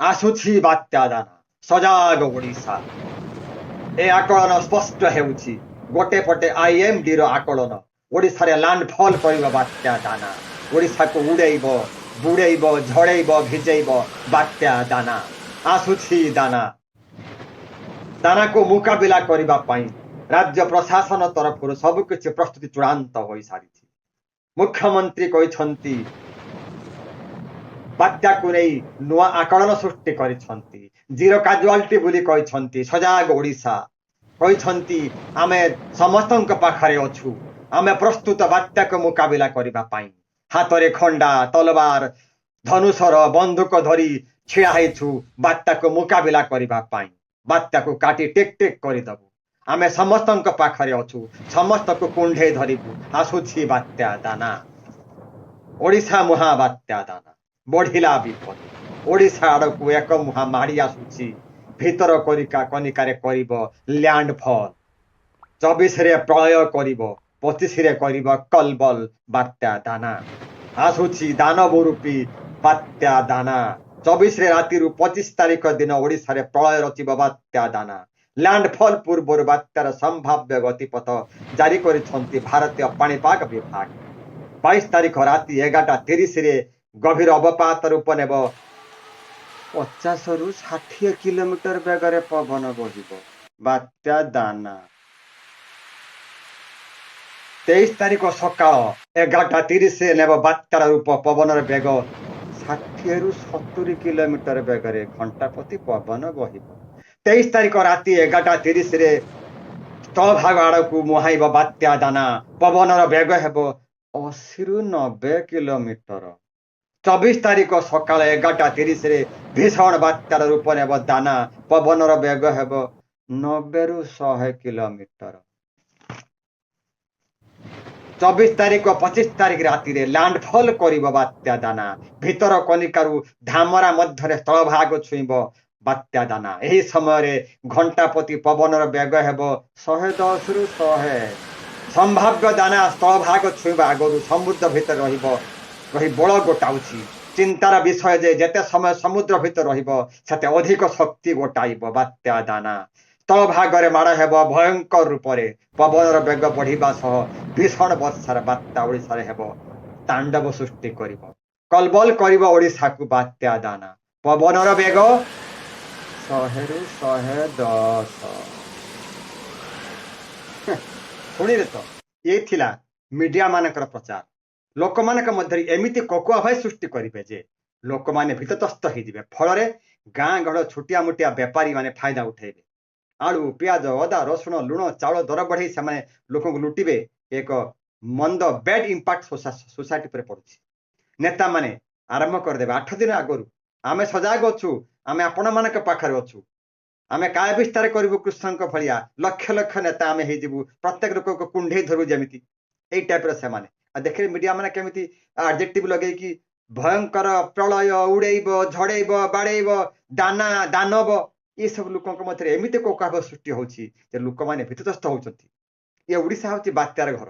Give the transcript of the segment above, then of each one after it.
ଆସୁଛି ବାତ୍ୟା ଦାନା, ସଜାଗ ଓଡ଼ିଶା। ଏ ଆକଳନ ସ୍ପଷ୍ଟ ହେଉଛି। ଗୋଟେ ପଟେ ଆଇଏମଡିର ଆକଳନ, ଓଡ଼ିଶାରେ ଲ୍ୟାଣ୍ଡଫଲ୍ କରିବ ବାତ୍ୟା ଦାନା, ଓଡ଼ିଶାକୁ ଉଡ଼େଇବ, ବୁଡ଼େଇବ, ଝଡ଼େଇବ, ଭିଜେଇବ ବାତ୍ୟା ଦାନା। ଆସୁଛି ଦାନା। ଦାନାକୁ ମୁକାବିଲା କରିବା ପାଇଁ ରାଜ୍ୟ ପ୍ରଶାସନ ତରଫରୁ ସବୁକିଛି ପ୍ରସ୍ତୁତି ଚୂଡ଼ାନ୍ତ ହୋଇସାରିଛି। ମୁଖ୍ୟମନ୍ତ୍ରୀ କହିଛନ୍ତି, ବାତ୍ୟାକୁ ନେଇ ନୂଆ ଆକଳନ ସୃଷ୍ଟି କରିଛନ୍ତି, ଜିରୋ କାଜୁଆଲିଟି ବୋଲି କହିଛନ୍ତି। ସଜାଗ ଓଡ଼ିଶା କହିଛନ୍ତି, ଆମେ ସମସ୍ତଙ୍କ ପାଖରେ ଅଛୁ, ଆମେ ପ୍ରସ୍ତୁତ ବାତ୍ୟାକୁ ମୁକାବିଲା କରିବା ପାଇଁ। ହାତରେ ଖଣ୍ଡା, ତଲବାର, ଧନୁଶର, ବନ୍ଧୁକ ଧରି ଛିଡ଼ା ହେଇଛୁ ବାତ୍ୟାକୁ ମୁକାବିଲା କରିବା ପାଇଁ। ବାତ୍ୟାକୁ କାଟି ଟିକ୍ ଟିକ୍ କରିଦେବୁ। ଆମେ ସମସ୍ତଙ୍କ ପାଖରେ ଅଛୁ, ସମସ୍ତଙ୍କୁ କୁଣ୍ଢେଇ ଧରିବୁ। ଆସୁଛି ବାତ୍ୟା ଦାନା, ଓଡ଼ିଶା ମୁହାଁ ବାତ୍ୟା ଦାନା। ବଢିଲା ବିପଦ। ଓଡ଼ିଶା ଆଡ଼କୁ ଏକ ମୁହାଁ ମାଡ଼ି ଆସୁଛି। ଭିତର କନିକାରେ କରିବ ଲ୍ୟାଣ୍ଡଫଲ୍। 24ରେ ପ୍ରଳୟ କରିବ, 25ରେ କରିବ କଲବଲ ବାତ୍ୟା ଦାନା। ଆସୁଛି ଦାନବ ରୂପୀ ବାତ୍ୟା ଦାନା। 24ରେ ରାତିରୁ 25 ତାରିଖ ଦିନ ଓଡ଼ିଶାରେ ପ୍ରଳୟ ରଚିବ ବାତ୍ୟା ଦାନା। ଲ୍ୟାଣ୍ଡଫଲ୍ ପୂର୍ବରୁ ବାତ୍ୟାର ସମ୍ଭାବ୍ୟ ଗତିପଥ ଜାରି କରିଛନ୍ତି ଭାରତୀୟ ପାଣିପାଗ ବିଭାଗ। 22 ତାରିଖ ରାତି 11:30ରେ ଗଭୀର ଅବପାତ ରୂପ ନେବ। 50ରୁ 60 କିଲୋମିଟର ବେଗରେ ପବନ ବହିବ ବାତ୍ୟା ଦାନା। 23 ତାରିଖ ସକାଳ 11:30ରେ ନେବ ବାତ୍ୟାର ରୂପ। ପବନର ବେଗ 60ରୁ 70 କିଲୋମିଟର ବେଗରେ ଘଣ୍ଟା ପ୍ରତି ପବନ ବହିବ। 23 ତାରିଖ ରାତି 11:30ରେ ସ୍ଥଳଭାଗ ଆଡ଼କୁ ମୁହାଁଇବ ବାତ୍ୟା ଦାନା। ପବନର ବେଗ ହେବ 80ରୁ 90 କିଲୋମିଟର। 24 ତାରିଖ ସକାଳ 11:30ରେ ଭୀଷଣ ବାତ୍ୟାର ରୂପ ନେବ ଦାନା। ପବନର ବେଗ ହେବ 90ରୁ 100 କିଲୋମିଟର। 24 ତାରିଖ, 25 ତାରିଖ ରାତିରେ ଲ୍ୟାଣ୍ଡଫଲ୍ କରିବ ବାତ୍ୟା ଦାନା। ଭିତର କନିକାରୁ ଧାମରା ମଧ୍ୟରେ ସ୍ଥଳଭାଗ ଛୁଇଁବ ବାତ୍ୟା ଦାନା। ଏହି ସମୟରେ ଘଣ୍ଟା ପ୍ରତି ପବନର ବେଗ ହେବ 110ରୁ 100। ସମ୍ଭାବ୍ୟ ଦାନା ସ୍ଥଳଭାଗ ଛୁଇଁବା ଆଗରୁ ସମୁଦ୍ର ଭିତରେ ରହି ବଳ ଗୋଟାଉଛି। ଚିନ୍ତାର ବିଷୟ ଯେ ଯେତେ ସମୟ ସମୁଦ୍ର ଭିତରେ ରହିବ, ସେତେ ଅଧିକ ଶକ୍ତି ଗୋଟାଇବ ବାତ୍ୟା ଦାନା। ସ୍ଥଳଭାଗରେ ମାଡ଼ ହେବ ଭୟଙ୍କର ରୂପରେ। ପବନର ବେଗ ବଢ଼ିବା ସହ ଭୀଷଣ ବର୍ଷାର ବାତ୍ୟା ଓଡ଼ିଶାରେ ହେବ ତାଣ୍ଡବ ସୃଷ୍ଟି କରିବ। କଲବଲ କରିବ ଓଡ଼ିଶାକୁ ବାତ୍ୟା ଦାନା। ପବନର ବେଗ 100ରୁ 110। ଶୁଣିଲେ ତ, ଏ ଥିଲା ମିଡିଆ ମାନଙ୍କର ପ୍ରଚାର। ଲୋକମାନଙ୍କ ମଧ୍ୟରେ ଏମିତି କୋକୁଆ ଭୟ ସୃଷ୍ଟି କରିବେ ଯେ ଲୋକମାନେ ଭୀତତ୍ରସ୍ତ ହେଇଯିବେ। ଫଳରେ ଗାଁ ଗହଳ ଛୋଟିଆ ମୋଟିଆ ବେପାରୀ ମାନେ ଫାଇଦା ଉଠେଇବେ। ଆଳୁ, ପିଆଜ, ଅଦା, ରସୁଣ, ଲୁଣ, ଚାଉଳ ଦର ବଢେଇ ସେମାନେ ଲୋକଙ୍କୁ ଲୁଟିବେ। ଏକ ମନ୍ଦ ବ୍ୟାଡ୍ ଇମ୍ପାକ୍ଟ ସୋସାଇଟି ଉପରେ ପଡୁଛି। ନେତାମାନେ ଆରମ୍ଭ କରିଦେବେ 8 ଦିନ ଆଗରୁ, ଆମେ ସଜାଗ ଅଛୁ, ଆମେ ଆପଣମାନଙ୍କ ପାଖରେ ଅଛୁ, ଆମେ କାୟ ବିସ୍ତାର କରିବୁ, କୃଷ୍ଣଙ୍କ ଭଳିଆ ଲକ୍ଷ ଲକ୍ଷ ନେତା ଆମେ ହେଇଯିବୁ, ପ୍ରତ୍ୟେକ ଲୋକକୁ କୁଣ୍ଢେଇ ଧରିବୁ ଯେମିତି, ଏଇ ଟାଇପର ସେମାନେ। ଆଉ ଦେଖିଲେ ମିଡିଆ ମାନେ କେମିତି ଆଡଜେକ୍ଟିଭ ଲଗେଇକି ଭୟଙ୍କର, ପ୍ରଳୟ, ଉଡେଇବ, ଝଡେଇବ, ବାଡେଇବ, ଦାନା, ଦାନବ, ଏସବୁ ଲୋକଙ୍କ ମଧ୍ୟରେ ଏମିତି କୋକୁଆଭୟ ସୃଷ୍ଟି ହଉଛି ଯେ ଲୋକମାନେ ଭୀତତ୍ରସ୍ତ ହଉଛନ୍ତି। ଏ ଓଡ଼ିଶା ହଉଛି ବାତ୍ୟାର ଘର।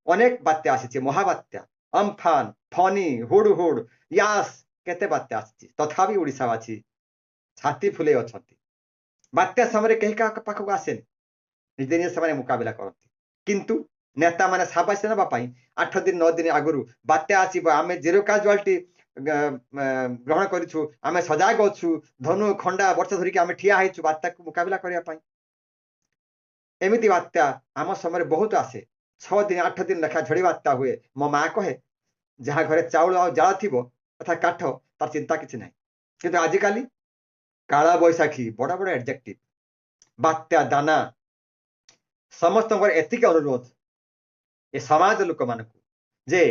ଅନେକ ବାତ୍ୟା ଆସିଛି, ମହାବାତ୍ୟା Amphan, Fani, hood hood, Yaas, କେତେ ବାତ୍ୟା ଆସିଛି। ତଥାପି ଓଡ଼ିଶାବାସୀ ଛାତି ଫୁଲେଇ ଅଛନ୍ତି। ବାତ୍ୟା ସମୟରେ କେହି କାହା ପାଖକୁ ଆସେନି, ନିଜେ ନିଜେ ସେମାନେ ମୁକାବିଲା କରନ୍ତି। କିନ୍ତୁ ନେତାମାନେ ସାବାସୀ ନେବା ପାଇଁ 8 ଦିନ 9 ଦିନ ଆଗରୁ ବାତ୍ୟା ଆସିବ, ଆମେ ଜିରୋ କାଜୁଆଲିଟି ଗ୍ରହଣ କରିଛୁ, ଆମେ ସଜାଗ ଅଛୁ, ଧନୁ ଖଣ୍ଡା ବର୍ଷା ଧରିକି ଆମେ ଠିଆ ହେଇଛୁ ବାତ୍ୟାକୁ ମୁକାବିଲା କରିବା ପାଇଁ। ଏମିତି ବାତ୍ୟା ଆମ ସମୟରେ ବହୁତ ଆସେ। 6 ଦିନ 8 ଦିନ ଲେଖା ଝଡ଼ି ବାତ୍ୟା ହୁଏ। ମୋ ମା କହେ, ଯାହା ଘରେ ଚାଉଳ ଆଉ ଜାଳ ଥିବ ତଥା କାଠ, ତାର ଚିନ୍ତା କିଛି ନାହିଁ। କିନ୍ତୁ ଆଜିକାଲି କାଳ ବୈଶାଖୀ, ବଡ ବଡ ଆଡଜେକ୍ଟିଭ, ବାତ୍ୟା ଦାନା। ସମସ୍ତଙ୍କର ଏତିକି ଅନୁରୋଧ ଏ ସମାଜ ଲୋକମାନଙ୍କୁ ଯେ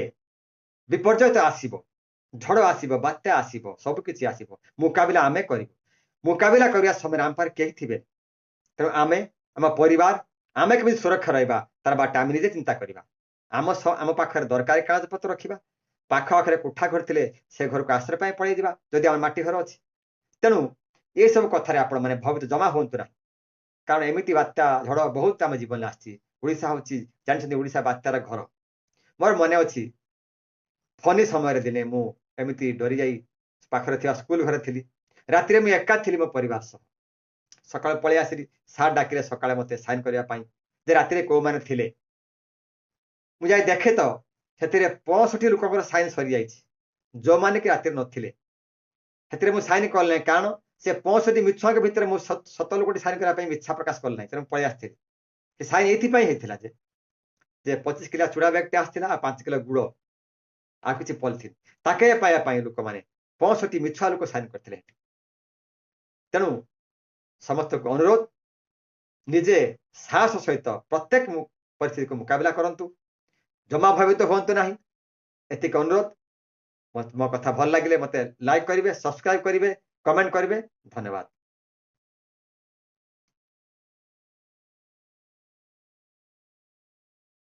ବିପର୍ଯ୍ୟୟ ତ ଆସିବ, ଝଡ଼ ଆସିବ, ବାତ୍ୟା ଆସିବ, ସବୁ କିଛି ଆସିବ, ମୁକାବିଲା ଆମେ କରିବୁ। ମୁକାବିଲା କରିବା ସମୟରେ ଆମ ପାଖରେ କେହି ଥିବେ। ତେଣୁ ଆମେ, ଆମ ପରିବାର, ଆମେ କେମିତି ସୁରକ୍ଷା ରହିବା, ତାର ବାଟ ଆମେ ନିଜେ ଚିନ୍ତା କରିବା। ଆମ ପାଖରେ ଦରକାରୀ କାଗଜପତ୍ର ରଖିବା। ପାଖ ଆଖରେ କୋଠା ଘର ଥିଲେ ସେ ଘରକୁ ଆଶ୍ରୟ ପାଇଁ ପଳେଇ ଯିବା, ଯଦି ଆମର ମାଟି ଘର ଅଛି। ତେଣୁ ଏସବୁ କଥାରେ ଆପଣମାନେ ଭୟଭୀତ ଜମା ହୁଅନ୍ତୁ ନାହିଁ, କାରଣ ଏମିତି ବାତ୍ୟା ଝଡ଼ ବହୁତ ଆମ ଜୀବନରେ ଆସିଛି। ଓଡ଼ିଶା ହେଉଛି, ଜାଣିଛନ୍ତି, ଓଡ଼ିଶା ବାତ୍ୟାର ଘର। ମୋର ମନେ ଅଛି, ଫନି ସମୟରେ ଦିନେ ମୁଁ ଏମିତି ଡରିଯାଇ ପାଖରେ ଥିବା ସ୍କୁଲ ଘରେ ଥିଲି। ରାତିରେ ମୁଁ ଏକା ଥିଲି ମୋ ପରିବାର ସହ। ସକାଳେ ପଳେଇ ଆସିଲି, ସାର୍ ଡାକିଲେ ସକାଳେ ମୋତେ ସାଇନ୍ କରିବା ପାଇଁ ଯେ ରାତିରେ କୋଉମାନେ ଥିଲେ। ମୁଁ ଯାଇ ଦେଖେ ତ ସେଥିରେ 65 ଲୋକଙ୍କର ସାଇନ୍ ସରିଯାଇଛି, ଯୋଉମାନେ କି ରାତିରେ ନଥିଲେ। ସେଥିରେ ମୁଁ ସାଇନ୍ କଲି ନାହିଁ, କାରଣ ସେ 65 ମିଛୁଆଙ୍କ ଭିତରେ ମୁଁ ସତ ଲୋକଟି ସାଇନ୍ କରିବା ପାଇଁ ଇଚ୍ଛା ପ୍ରକାଶ କଲି ନାହିଁ। ତେଣୁ ମୁଁ ପଳେଇ ଆସିଥିଲି। ସେ ସାଇନ୍ ଏଇଥିପାଇଁ ହେଇଥିଲା ଯେ 25 କିଲୋ ଚୁଡ଼ା ବ୍ୟାଗଟେ ଆସିଥିଲା ଆଉ 5 କିଲୋ ଗୁଡ଼ ଆଉ କିଛି ପଲିଥିନ୍, ତାକେ ପାଇବା ପାଇଁ ଲୋକମାନେ 65 ମିଛୁଆ ଲୋକ ସାଇନ୍ କରିଥିଲେ। ତେଣୁ ସମସ୍ତଙ୍କୁ ଅନୁରୋଧ, ନିଜେ ସାହସ ସହିତ ପ୍ରତ୍ୟେକ ପରିସ୍ଥିତିକୁ ମୁକାବିଲା କରନ୍ତୁ, ଜମା ଭୟଭୀତ ହୁଅନ୍ତୁ ନାହିଁ। ଏତିକି ଅନୁରୋଧ। ମୋ କଥା ଭଲ ଲାଗିଲେ ମୋତେ ଲାଇକ୍ କରିବେ, ସବସ୍କ୍ରାଇବ କରିବେ, କମେଣ୍ଟ କରିବେ। ଧନ୍ୟବାଦ।